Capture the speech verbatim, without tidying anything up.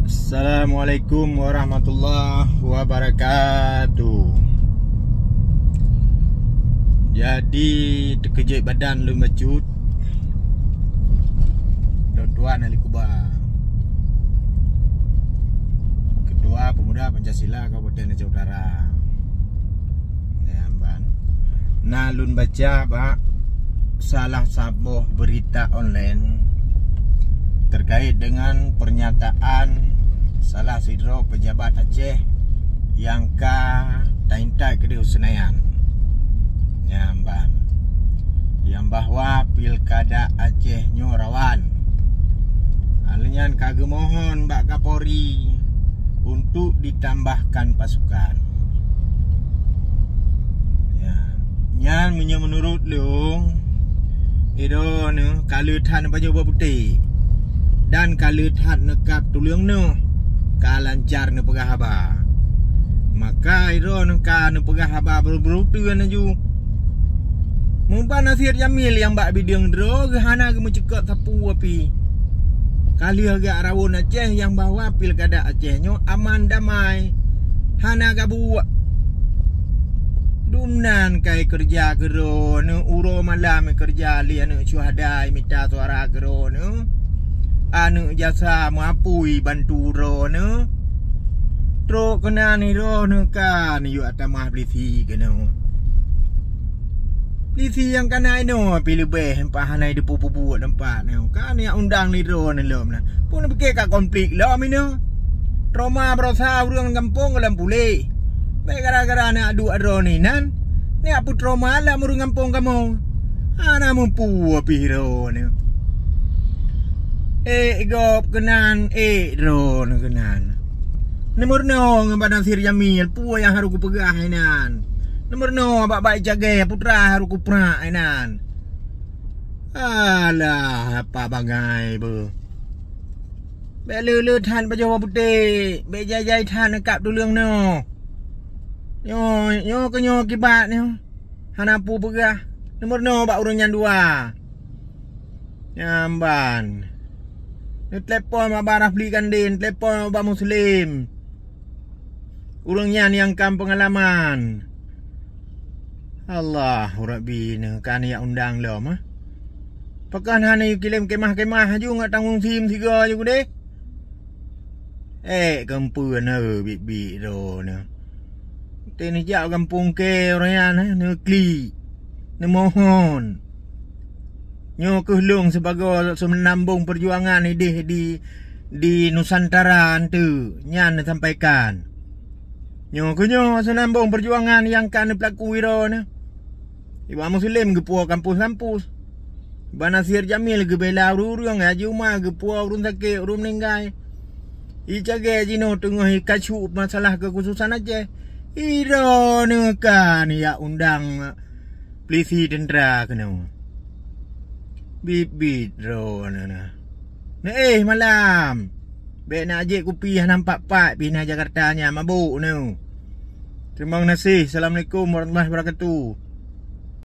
Assalamualaikum warahmatullahi wabarakatuh. Jadi, teukeujot badan lôn bacut. Lôn tuan Ali Kuba, Ketua Pemuda Pancasila Kabupaten Aceh Utara. Ya, ban. Na lôn baca bak salah saboh berita online terkait dengan pernyataan salah sidroe pejabat Aceh nyang ka taintat keudeh u Senayan. Nyang ban, nyang bahwa pilkada Aceh nyoe rawan. Hal nyan ka geumohon bak Kapolri untuk ditambahkan pasukan. Ya. Nyan meunyoe meunurot lôn, droeneuh ka le that neupajoh buet putéh dan ka le that neukab tuleueng neuh, ka lancar neupeugah haba. Maka droeneuh ka neupeugah haba brôk-brôk teuen laju. Mubanasir Jamil nyang bak bideung droe geuh hana geumeucukot sapeue pih. Ka lheueh geujak rawon Aceh nyang bahwa pilkada Aceh nyoe aman damai, hana gabuek. Dumnan kai keureuja keu droeneuh, uroe malam keureuja lé aneuëk syuhada mita suara keu droeneuh. Aneuëk jasa meuapui bantu droeneuh. Trok keunan droeneuh ka neuyue tamah peulisi keunoe. Peulisi nyang ka na inoe pih leubeh empat hana dipubuet teumpat nyoe. Ka neujak undang lé droeneuh lom na. Peue neupike ka konflik lom inoe. Trauma baroesa ureuëng gampông lam puléh. Bék gara-gara na duek droeneuh nan, neujak peutrauma lam ureuëng gampông kamoe. Hana meupeue pih droeneuh. Ék gob keunan, ék droeneuh keunan. Neumeurunoe ngon Banasir Jamil, peue nyang harôh kupeugah inan. Neumeurunoe bak Baik Cagée, putra harôh kuprak inan. Alah, apa bangai beuh. Bék le-le that pajoh buet putéh, bék jai-jai that neukab tuleueng nyoe. Nyoe, nyoe keu nyoe kibat nyoe. Hana peue peugah. Neumeurunoe bak ureuëng nyang dua. Nyan ban. Neutelepon bak Rafli Kandin, telepon bak Muslim. Ureuëng nyan nyang kam peungalaman. Allahu Rabbi, nyoe ka neujak undang lom, eh. Pakon hana kilém kemah-kemah aju ngat tanggong sim sigoe aju keudeh? Eh, keumpuen, eh, biet-biet droeneuh. Teuh neujak gampông keu ureuëng nyan, eh, neuklik, neumohon. Nyoe keuh lôn sibagoe seunambong peujuangan ideh di, di Nusantara eunteuk nyan neusampaikan. Nyoe keuh nyoe seunambong peujuangan nyang ka neupeulaku droeneuh. Iban Muslim geupuwoe kampus-kampus. Banasir Jamil geubela ureuëng-ureuëng, Haji Uma geupuwoe ureuëng sakét, ureuëng meuninggai. Icagée jinoe teungoh ikacu masalah keukhususan Aceh. Droeneuh ka neujak undang peulisi teuntra keunoe. Biet-biet droeneuh na. Neuéh malam. Bék na jép kupi hana pat-pat pih na Jakarta nyan mabök nyoe. Teurimong gaséh. Assalamualaikum warahmatullahi wabarakatuh.